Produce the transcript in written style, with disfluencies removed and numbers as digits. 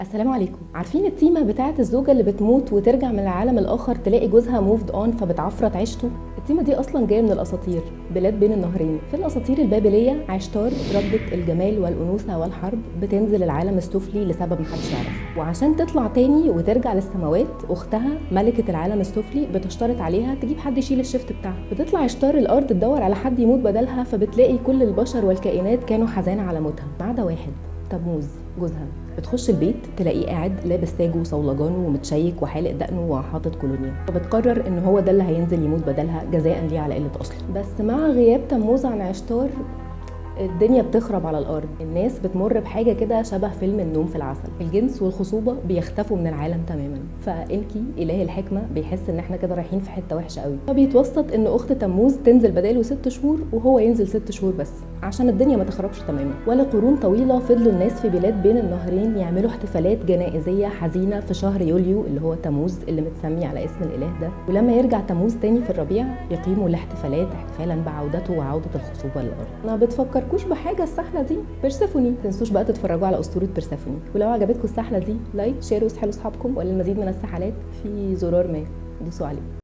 السلام عليكم. عارفين التيمه بتاعه الزوجة اللي بتموت وترجع من العالم الاخر تلاقي جوزها moved on فبتعفرت عيشته؟ التيمه دي اصلا جاية من الاساطير، بلاد بين النهرين. في الاساطير البابليه عشتار ربة الجمال والانوثة والحرب بتنزل العالم السفلي لسبب محدش يعرفه، وعشان تطلع تاني وترجع للسماوات اختها ملكه العالم السفلي بتشترط عليها تجيب حد يشيل ال shift بتاعها. بتطلع عشتار الارض تدور على حد يموت بدلها، فبتلاقي كل البشر والكائنات كانوا حزانه على موتها ما عدا واحد، تموز جوزها. بتخش البيت تلاقيه قاعد لابس تاجه وصولجانه ومتشيك وحالق دقنه وحاطط كولونيا، فبتقرر ان هو ده اللي هينزل يموت بدلها جزاء ليه على قلة اصله. بس مع غياب تموز عن عشتار الدنيا بتخرب على الارض. الناس بتمر بحاجة كده شبه فيلم النوم في العسل، الجنس والخصوبه بيختفوا من العالم تماما. فانكي اله الحكمة بيحس ان احنا كده رايحين في حتة وحشة قوي، فبيتوسط ان اخت تموز تنزل بداله 6 شهور وهو ينزل 6 شهور بس عشان الدنيا ما تخربش تماما. ولقرون طويلة فضلوا الناس في بلاد بين النهرين يعملوا احتفالات جنائزيه حزينة في شهر يوليو اللي هو تموز اللي متسمي على اسم الاله ده، ولما يرجع تموز تاني في الربيع يقيموا الاحتفالات احتفالا بعودته وعوده الخصوبة للارض. ما بتفكركوش بحاجة السحله دي؟ بيرسيفوني. ما تنسوش بقى تتفرجوا على اسطورة بيرسيفوني. ولو عجبتكم السحله دي like، share، واسحلوا اصحابكم. وللمزيد من السحلات في زرار ما دوسوا عليه.